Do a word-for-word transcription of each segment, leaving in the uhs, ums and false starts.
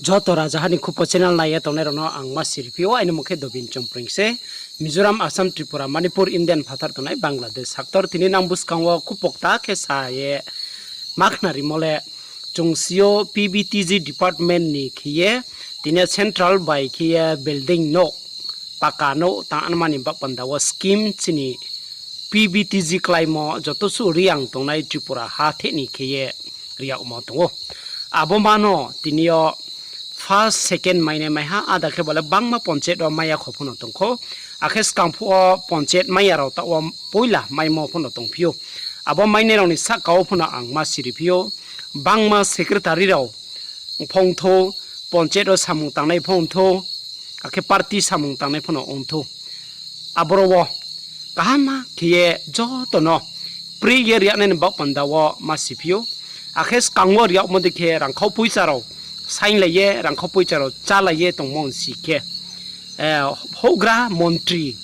Joto Rajaha ni Khupo channel nai ye tongnai rao no ang ma siriphi ou, aini mung khe Dobin Chongpreng se. Mizoram, Assam, Tripura, Manipur, Indian phathar tongnai Bangladesh haktor tini nang buskang wo khupo kta khe sa ye ma khnarimo le, chung si yo P V T G department ni khe ye, tini central bai khe ye building nouh, paka nouh tang anmani baoh panda wo scheme chini P V T G kláimo joto suh Reang tongnai Tripura ha theh ni khe ye ri yagmo tong ou. Abo ma no tini yo first, second mainai mai ha, ada khe bo le bangma ponchet wo mai ya kho pho no tong kho. Akhe skang phuh wo ponchet mai ya rao taoh wo poila maimo pho no tongphi ou. Abo mainai rao ni sahka wo pho no ang ma siriphi ou. Bangma secretary rao pho ong thou, ponchet wo samung tangnai pho ong thou, akhe party samung tangnai pho no ong thou. Aboro wo kaham khe ye joto no pri ye ri yagnai ni baoh panda wo ma siphi ou. Akhe skang wo ri yagmo dei khe rangkhau poicha rao sainglai ye, rangkhau poicha rao chálai ye tongmo si khe, houhgra montri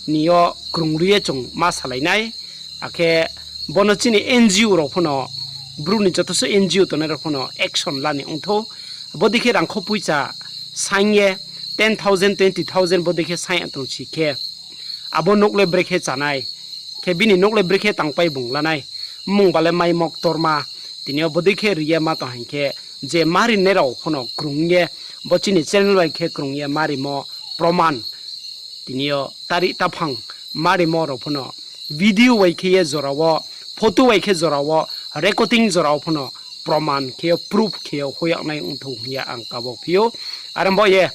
ni yo krungri ye chung ma salai nai. Akhe bo no chini N G O rao pho no, Bru ni joto suh N G O tongnai rao pho no action la ni ong thou. Bodei khe rangkhau poicha saing ye ten thousand, twenty thousand bodei khe saing ya tong si khe, abo nouh le brekhe chánai, khe bini nouh le brekhe tangpai bung lanai, mmung ba le maimo ktorma, tini yo bodei khe ri ye ma tong haing khe, je ma rinai rao pho no krung ye, bo chini channel bai khe krung ye ma rimo proman, tini yo tarih taphang ma rimo rao pho no video bai khe ye jora wo, photo bai khe jora wo, recording jora wo pho no proman khe yo, proof khe yo hoih yagnai ong thou hing ye ang kabo phi ou. Are bo ye,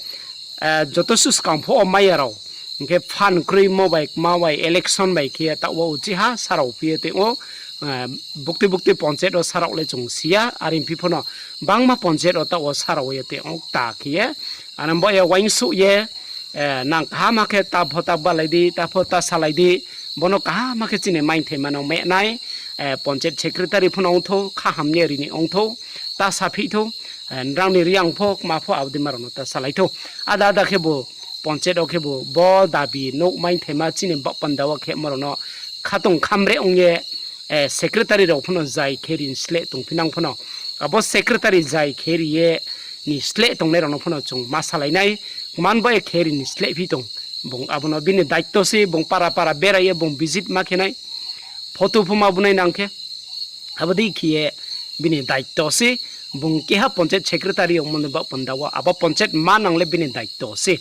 joto suh skang phuh wo mai ya rao, hing khe phan kroimo bai, kma bai, election bai khe ye taoh wo uchih ha sarao phi ye tong ou. Buktui buktui ponchet wo sarao le chung si ya, are phi pho no bangma ponchet wo taoh wo sarao ye tong ou kta khe ye. Are bo ye uaingsouh ye, nang kaham khe ta pho ta balai di, ta pho ta salai di, bo no kaham khe chini maingthaima no meh nai, ponchet secretary pho no ong thou, khaham ye ri ni ong thou, ta saphi thou, nrang ni Reang pho, kma pho, abo dei ma rao no ta salai thou. Ada ada khebu ponchet wo khebu bo dabi nouh maingthaima chini baoh panda wo khemo rao no khatong khamre ong ye, secretary rao pho no zai khe ri ni sleh tongphi nang pho no, abo secretary zai khe ri ye ni sleh tongnai rao no pho no chung ma salai nai, kman bo ye khe ri ni slehphi tong. Bung abo no bini daito se, bung para para berai ye bung visit ma khe nai, photo pho ma bu nai nang khe. Abo dei khe ye bini daito se, bung keha ponchet secretary ongmo ni baoh panda wo, abo ponchet ma nang le bini daito se.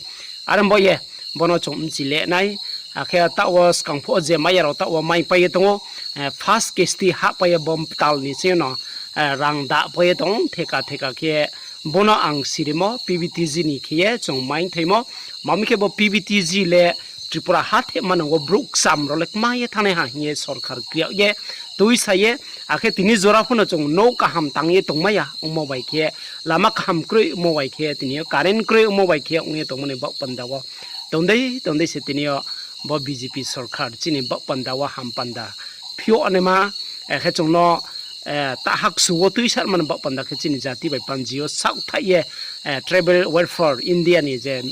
Are bo ye, bo no chung mchi le nai, akhe taoh wo skang phuh wo je mai ya rao taoh wo maipai ye tong ou, first kisti hahpai ye bo tal ni sing yo no, rang dahpai ye tong ou, theka theka khe, bo no ang sirimo P V T G ni khe ye chung maingthaimo, ma mi khe bo P V T G le Tripura ha theh manang wo brouh kcham rao le kma ye thanngnai ha hing ye sorkar kri yag ye, tuisa ye, akhe tini jora pho no chung nouh kaham tang ye tongmai ya ongmo bai khe, lama kaham kroi ongmo bai khe, tini yo current kroi ongmo bai khe ong ye tongmo ni baoh panda wo tong dei tong dei se tini yo bo B J P sorkar chini baoh panda wo ham panda phi yag naima, akhe chung no ta haksu wo tuisa mani baoh panda khe chini jati bai panji yo saohthaih ye, Tribal Welfare India ni je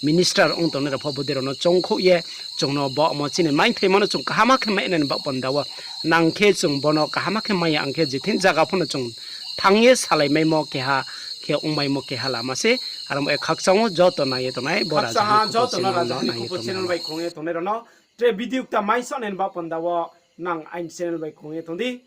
minister ong tongnai rao pho bodei rao no choungkhouh ye, chung no bo mo chini maingthaima no chung kaham khe mai nai ni baoh panda wo, nang khe chung bo no kaham khe mai ya, ang khe je thing zaga pho no chung thanng ye salaimaimo keha khe ongmaimo keha lama se. Aro mo ye khakchang wo joto nai ye tongnai bo Rajaha ni Khupo channel bai krung ye tongnai rao no, tre video kta mai saoh nai ni baoh panda wo nang aini channel bai krung ye tong di.